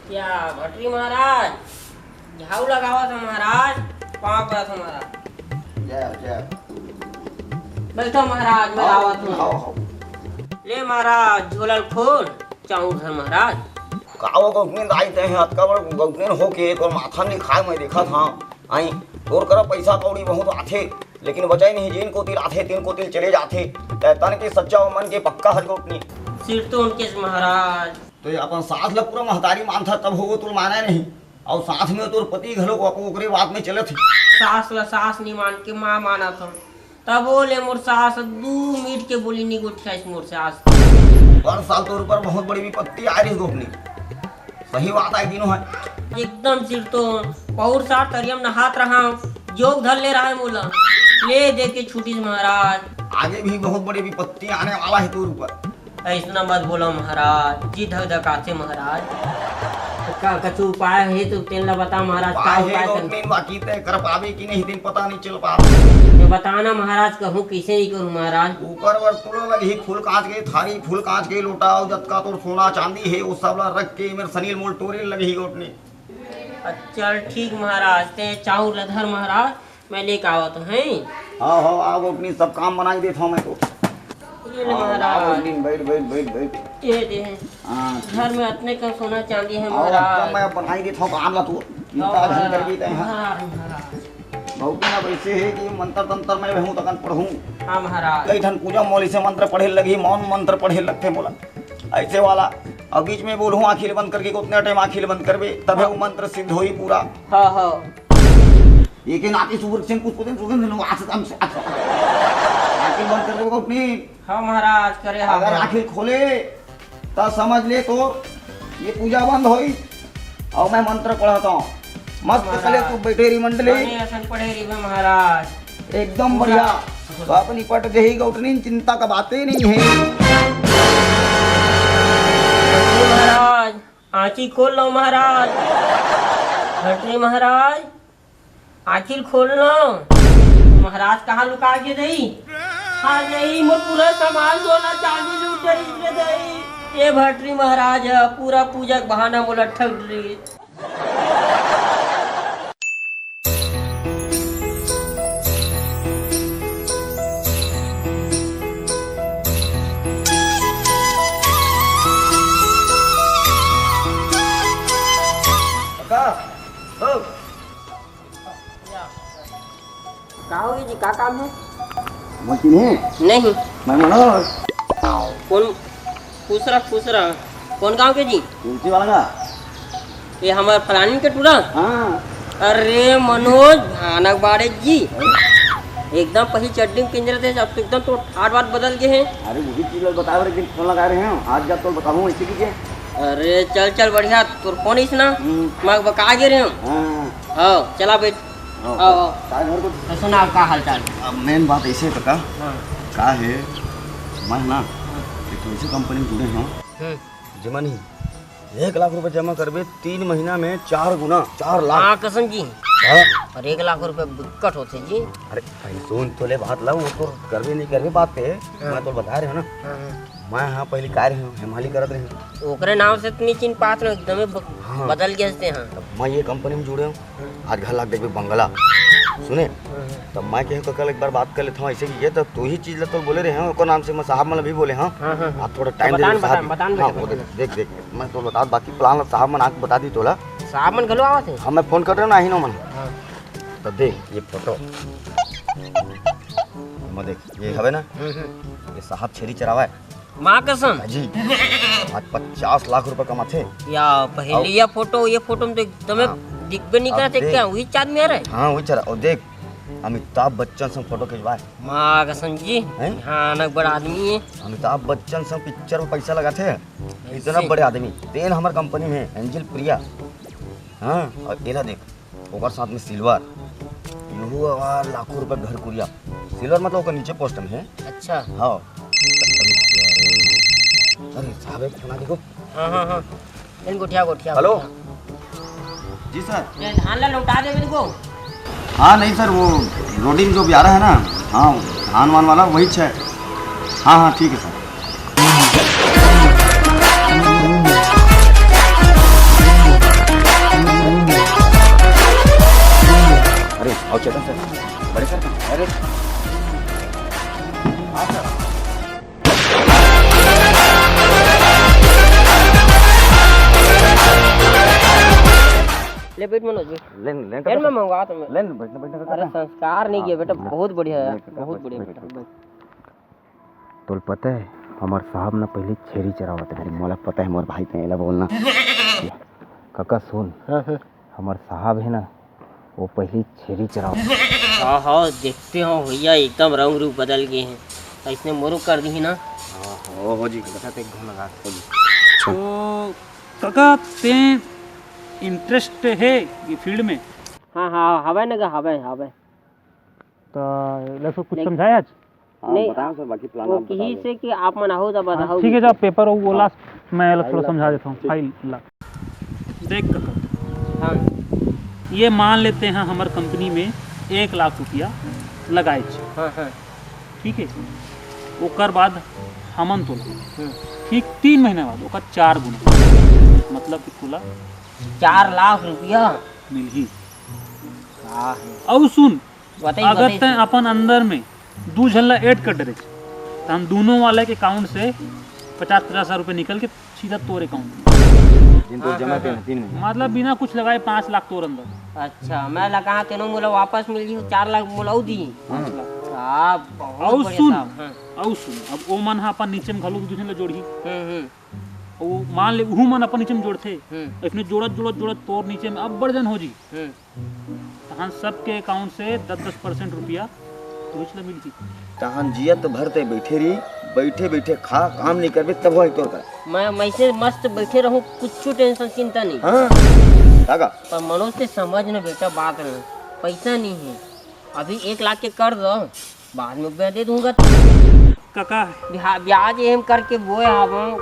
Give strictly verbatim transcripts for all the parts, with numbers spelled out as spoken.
क्या भटरी महाराज, झाड़ू लगावत हो महाराज, पाँव परत हो महाराज। जय हो, जय हो। बैठो महाराज, मैं आओ, आवत हूँ। आओ, आओ। ले महाराज, झोला ल खोल, चाउर धर महाराज। का वो गौतमी दाई, ते हैं अतका बड़ गौतमी हो के तोर माथा नहीं खाए, मैं देखत हाँ। आई, तोर करा पैसा कौड़ी बहुत आथे, लेकिन बचाई नहीं, जेन कोती आथे, तेन कोती चले जाथे। ते तन के सच्चा अउ मन के पक्का हर गौतमी। सिर तो उनके से महाराज। तो ये अपन सास ल पूरा महतारी मानथा, तब हो वो तोर माने नहीं। अउ साथ में तोर पति घलो को ओकरे बात में चलत हे। सास ल सास नहीं मान के माँ मानत हूँ। तब वो ले मोर सास दू मिनट के बोली नहीं गोठियाइस मोर से आज तक। पर साल तोर ऊपर बहुत बड़ी विपत्ति आ रही गोपनी। सही बात आए तीनों है। एकदम सिर तो पौर सार तरियम नहात रहा, जोग धर ले रहा है मोला। ले दे के छुट्टी महाराज। आगे भी बहुत बड़ी विपत्ति आने वाला है तोर ऊपर। ऐसना मत बोलो महाराज, जी धक धकाथे महाराज। का कछु उपाय हे तो तेन ला बता महाराज, का उपाय हे उपाय गौर कर? तेन बाकी तय कर पावे कि नहीं, तेन पता नहीं चल पावे। ये बताना महाराज, कहूँ कैसे ही करूँ महाराज? ऊपर वर तुला लगही फूल कांच के थारी, फूल कांच के लोटा, अउ जतका तोर सोना चांदी हे, वो सब ला रख के मेरे सनील मोल टोरे लगही गोटने। अच्छा ठीक महाराज, ते चाउर ला धर महाराज, मैं लेके आवत हूँ, हैं? हाँ, हाँ, आओ, अपनी सब काम बनाई देत हूँ मैं तो। ये ले आओ, आओ, महाराज। अपनी बैठ, बैठ, बैठ, बैठ। ये दे। हाँ, ठीक। घर में अतने का सोना चांदी है, आओ, महाराज। अब मैं बनाई देत हूँ काम ला तू। चिंता हाँ, झन कर भी तय है। हाँ, महाराज। बहुत ना वैसे है कि मंत्र तंत्र मैं रहूँ तकन पढ़ूँ। हाँ, महाराज। कई ठन पूजा मोली से मंत्र पढ़े लगी, मौन मंत्र पढ़े लगते मोला। ऐसे वाला। अब बीच में बोलूँ आँखी ल बंद करके, उतने टाइम आँखी ल बंद करबे, तबे हाँ। वो मंत्र सिद्ध होई पूरा। हाँ, हाँ। ये के नाती सुबह से कुछ पता नहीं, सुबह से आस-, आस-, आस-, आँखी बंद कर दे, अपनी। हाँ महाराज, करे हाँ अगर महाराज। आँखी खोले, तो समझ ले तो ये पूजा बंद होई और मैं मंत्र पढ़ता हूँ। मस्त महाराज। कले तू बैठे रही मंडली। बने असन पढ़े रही बे महाराज। एकदम पूरा। बढ़िया। तो अपनी पट गई गौटनी, चिंता का बातें नहीं है। महाराज, आँखी खोल लो महाराज। भटरी महाराज, आँखी ल खोल लो। महाराज कहाँ लुका के दई? हाँ, यही मोर पूरा सामान सोना चांदी लूट गई रे दई। ये भटरी महाराज ह, पूरा पूजा के बहाना मोला ठग ली। काका, ओ। का होगे जी, का काम हे? मोर चिन्हे? नहीं। मैं मनोज। कौन? खुश रह, खुश रह। कौन गाँव के जी? तुलसी वाला का? ये हमर फलानी के टूरा? हाँ। अरे मनोज, भयानक बाड़े जी। हाँ। एकदम पही चड्डी में पिंजरे थे, अब तो एकदम तो ठाट बाट बदल गए हैं। अरे वही चीज बता रहे, दिन फोन लगा रहे हैं, आज जब तो बताऊँ इसी की। अरे चल चल बढ़िया, तोर फोन इस ना, हम्म। मैं बका गे रहे हूँ। हाँ। हाँ, चला बैठ। हाँ, आओ, आओ। का घर को तो सुना, का हाल चाल? अब मेन बात ऐसे है काका, हाँ। का है, मैं ना हाँ। एक ठो ऐसे कंपनी में जुड़े हूँ, हम्म। जेमा नहीं एक लाख रुपए जमा करबे, तीन महीना में चार गुना, चार लाख। हाँ, कसम जी। हाँ। और एक लाख रुपए बिक्कट होते जी। अरे भाई, सुन तो ले बात ला, वो तो करबे नहीं करबे बात पे, हाँ। मैं तो बता रहे हूँ ना। हाँ, हाँ। मैं हाँ पहले काय रहे हूँ, हेमाली करत रहे हूँ। ओकरे नाम से तो नहीं चिन्ह पात रहे, एकदमे ब-, हाँ। बदल गए हस्ते हाँ। तब मैं ये कंपनी में जुड़े हूँ, आज घर लाग देखबे बंगला। सुने, हाँ, हाँ। तब मैं कहे कल एक बार बात कर लेता हूँ, ऐसे की ये तब तू ही चीज ला तो बोले रहे हैं, ओकर नाम से मैं साहब मन ला भी बोले हाँ। हाँ, हाँ, हाँ। आज थोड़ा तो टाइम दे बतान, दे साहब बतान, जी। बतान, हाँ, बतान, वो बतान। देख, देख, देख, मैं तो बता, बाकी प्लान ला साहब मन आके बता दी तोला। साहब मन घलो आवत हे? हाँ, मैं फोन कर रहे हूँ ना, आही ना मन। हाँ। तो देख ये फोटो, मैं देख, ये हवे ना, हम्म, हम्म। ये साहब छेरी चरावा है। माँ कसम। जी, आज पचास लाख रुपए कमाथे। या पहली आओ। या फोटो, ये फोटो में तो एकदम हाँ। दिखबे नहीं अब करते देख। क्या? वही आदमी आ रहा है? हाँ, वही चला। और देख, अमिताभ बच्चन संग फोटो खिंचवाए। माँ कसम जी, हैं? भयानक बड़ा आदमी है। अमिताभ बच्चन संग पिक्चर में पैसा लगाथे, इतना ऐसे। बड़े आदमी। तेन हमर कंपनी में एंजल प्रिया, हाँ, और एला देख, ओकर साथ में सिल्वर, यहू आवार लाखों रुपए घर कुरिया। सिल्वर मतलब ओकर नीचे पोस्ट में है। अच्छा। हाँ। अरे, साहब, एक फोन आ, देखो। हाँ, हाँ, हाँ। इन गोठिया, गोठिया, हेलो। गोठिया। जी सर। ये धान ला लौटा दे मेरे को। हाँ, नहीं सर, वो लोडिंग जो भी आ रहा है ना, हाँ, धान वान वाला वही है। हाँ, हाँ, ठीक है सर। बैठ मनोज, बैठ। ले न, ले न, बैठ, काका। मैं मंगवात हूँ मैं। ले न, बैठ न, बैठ न, काका। अरे, संस्कार नहीं हाँ, किया बेटा, ले, बहुत बढ़िया ले, है, काका, बहुत बैठ, बढ़िया बैठ, बेटा, बैठ। बैठ। तोल पता है, हमार साहब ना पहले छेरी चरावत रहे, मोला पता है, मोर भाई तें एला बोलना। काका सुन, हाँ, हाँ। हमार साहब है ना, वो पहले छेरी चरावत। हाँ, हाँ, देखते हो भैया, एकदम रंग रूप बदल गए हैं, ऐसने मोरो कर दी ना। हाँ, हो, हो जी, बता ते घुन लगा, हो जी। तो काका, तें इंटरेस्ट है ये फील्ड में? हाँ, हाँ, हवे ना गा, हवे, हवे। तो एला सब कुछ नहीं। समझाए आज? हाँ, नहीं, बताओ सर, बाकी प्लान वो आप बता कही दो। से कि आप मन आहू त हाँ, बताओ। ठीक है, जा पेपर और वो हाँ। लास्ट मैं एला फाइल थोड़ा ला, समझा देता हूँ, ठीक। फाइल ला। देख काका, हाँ। ये मान लेते हैं हमार कंपनी में एक लाख रुपया लगाए छे। हाँ, हाँ। ठीक है, ओकर बाद हमन तोला हम्म। ठीक तीन महीना बाद ओकर चार गुना, मतलब कि तोला चार लाख रुपया मिलही। का है? अउ सुन, बताई, अगर बताई तैं सुन। अपन अंदर में दू झन ला ऐड कर डरे, त हम दोनों वाला के अकाउंट से पचास पचास हजार रुपये निकल के सीधा तोर अकाउंट में। दिन तो हाँ, जमा हाँ, तेन हाँ। तीन महीना। मतलब बिना कुछ लगाए पाँच लाख तोर अंदर। अच्छा, मैं लगा तेनो मोला वापस मिल जी, चार लाख मोला अउ दी। हाँ। साहब, बहुत अउ बढ़िया सुन, साहब, हाँ। अउ सुन, अब ओ मन ह अपन नीचे में घलो दू झन ला जोड़ही। हम्म, हम्म। अउ मान ले, उहू मन अपन नीचे में जोड़थे। हम्म। इसने जोड़त, जोड़त, जोड़त तोर नीचे में अब्बड़ जन हो जी। हम्म। तहन सबके अकाउंट से दस दस परसेंट रुपया तोहिच ला मिलही। तहन जियत भर तैं बइठे रही, बइठे बइठे खा, काम नइ करबे तब होही तोर कर। मैं, मैं से मस्त बइठे रहूं, कुछु टेंशन चिंता नइ। हाँ, का गा? पर मनोज तैं समझ न बेटा बात न, पइसा नइ हे। अभी एक लाख के कर दो, बाद में मैं दे दूंगा। काका। ब्या-, ब्याज एम करके बोए हवं,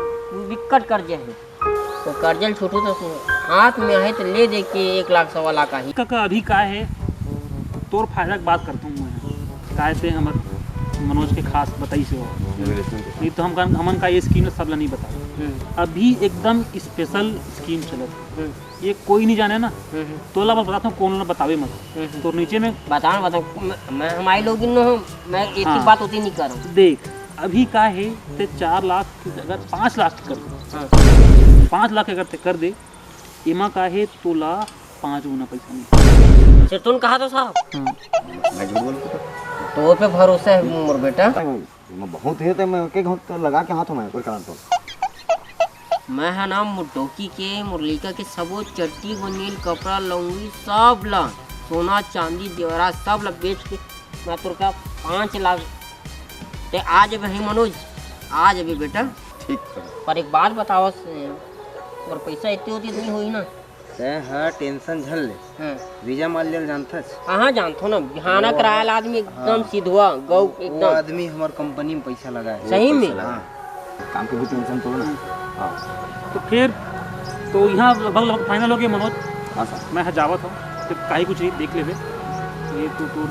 बिक्कट कर्जा हे। तो कर्जा ल छूटू तो सु-, हाथ में आहे तो ले दे के एक लाख सवा लाख आही। काका, अभी का हे, तोर फायदा के बात करता हूँ मैं। काहे ते हमर मनोज के खास बताई से हो। रिलेशन के साथ। नहीं तो हम का, हमन का ये स्कीम सब ला नहीं बता। हम्म। अभी एकदम स्पेशल स्कीम चलत हे। हम्म। ये कोई नहीं जाने ना। हम्म, हम्म। तोला बस बताता हूँ, कौन ना बतावे मत। हम्म, हम्म। तो नीचे में बताओ ना, बताओ। मैं, मैं हमारे लोग इन हो, मैं एक ही हाँ। बात होती नहीं करूँ। देख, अभी का हे, ते चार लाख की जगह पाँच लाख कर दे। हाँ। पाँच लाख अगर ते कर दे, एमा का हे, तोला पाँच गुना पैसा मिल। सिर तुम कहा तो साहब। हाँ। मैं झूठ बोलूं तो? तो पे भरोसा है मोर बेटा। एमा बहुत हे, ते मैं एक घंटा लगा के हाथ में कोई काम तो। मैं ह ना मोर डौकी के, मोर लइका के सबो चड्डी, बनियान, कपड़ा, लौंगी सब ला, सोना, चांदी, जेवरात सब ला बेच के मैं तोर का पाँच लाख। ते आ जबे ही मनोज, आ जबे बेटा। ठीक है। पर एक बात बताओ से, मोर पैसा इतनी होती इतनी होई ना। तैं ह टेंशन झन ले। हाँ। वीजा माल्या ल जानथस? हाँ, हाँ, जानथो ना। बिहाना वो करायल आदमी एकदम हाँ। सिधवा, गौ वो, वो एकदम। आदमी हमर कंपनी में पैसा लगाए। सही में? हाँ। काम के भी टेंशन तो ना। हाँ। तो फिर, तो यहाँ लगभग, लगभग फाइनल हो गया मनोज। हाँ सर। मैं ह जावत हूँ, तो काहे कुछ नहीं देख लेबे। ये तो, तो,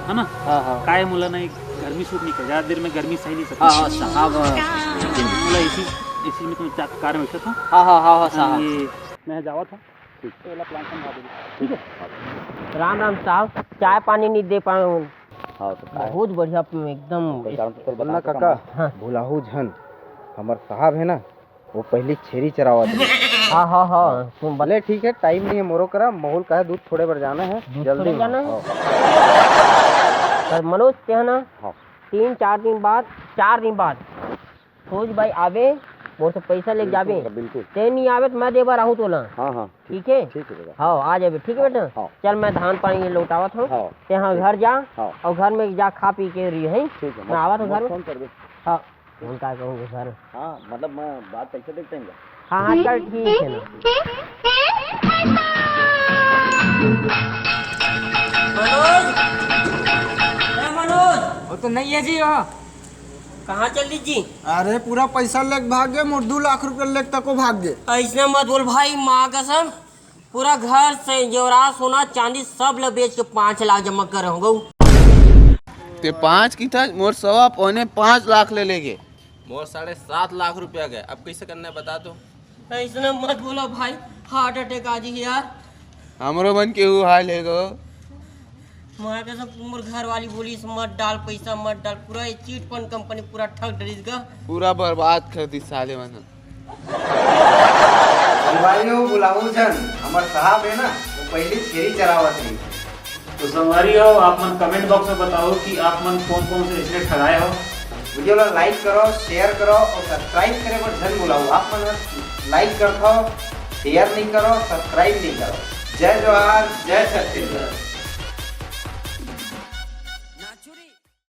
है ना? हाँ, हाँ। काहे मोला ना, एक गर्मी सूट नहीं कर, ज़्यादा देर में गर्मी सही नहीं सकता। हाँ, हाँ, साहब, हाँ। मोला इसी, इसी में तुम क्या कार में बैठा था? हाँ, हाँ, हाँ, हाँ, हाँ, साहब। ये मैं ह जावत हूँ। ठीक। तो वाला प्लान समझा दे। ठीक है। राम राम साहब, चाय पानी नहीं दे पाए हूँ। हाँ, तो का बहुत बढ़िया, एकदम। कोई कारण तो तोर बता ना तो काका, कमा। हाँ। भुलाहू झन, हमर साहब है ना, वो पहली छेरी चरावत रहे। हाँ, हाँ, हाँ, सुन बता। ले, ठीक है, टाइम नहीं है मोरो करा, महूल का है, दूध छोड़े बर जाना है, दूध जल्दी छोड़े में जाना है? आओ। पर मनोज, ते है ना, हाँ। तीन चार दिन बाद, चार दिन बाद, सूरज भाई आबे, मोर से पैसा लेके जाबे। बिल्कुल, बिल्कुल। ते नहीं आबे तो मैं दे बर आहूँ तोला। हाँ, हाँ, ठीक, ठीक है? ठीक है दादा। हाँ, आ जाबे, ठीक है बेटा? हाँ। चल, मैं धान पानी लौटावत हूँ। हाँ, ते हाँ ठीक। घर जा, हाँ। और घर में जा खा पी के रही है। ठीक है, मैं आवत हूँ घर में। फोन कर दे। हाँ, फोन का कहूँ सर? हाँ, मतलब मैं बात कैसे देखते हैं? हाँ, हाँ, चल ठीक है ना। मनोज, ए मनोज। वो तो नहीं है जी, वो। कहाँ चल दी जी? अरे, पूरा पैसा लेके भाग गए, मोर दो लाख रुपया लेके तको भाग गए। ऐसने मत बोल भाई, माँ कसम, पूरा घर से जेवरात, सोना, चांदी सब ल बेच के पाँच लाख जमा कर होंगे। ते पाँच की था, मोर सवा पौने पाँच लाख ले लेगे। मोर साढ़े सात लाख रुपया गए, अब कैसे करना है बता तो। ऐसने मत बोलो भाई, हार्ट अटैक आ जी यार। हमरो मन के ऊ हाल है गो। माँ कसम, मोर घर वाली बोलिस, "मत डाल पैसा, मत डाल।" पूरा ये चिट फंड कंपनी पूरा ठग डरिस गा। पूरा बर्बाद कर दी साले मन। भाइयों, बुलाओ जन, हमर साहब है ना, वो पहली छेरी चरावत रही। तो संगवारी हो, आप मन कमेंट बॉक्स में बताओ कि आप मन कौन कौन से इसने ठगाए हो। वीडियो ला लाइक करो, शेयर करो और सब्सक्राइब करे बर झन भुलाओ। आप मन लाइक करथो, शेयर नहीं करो, सब्सक्राइब नहीं करो। जय जोहार, जय छत्तीसगढ़।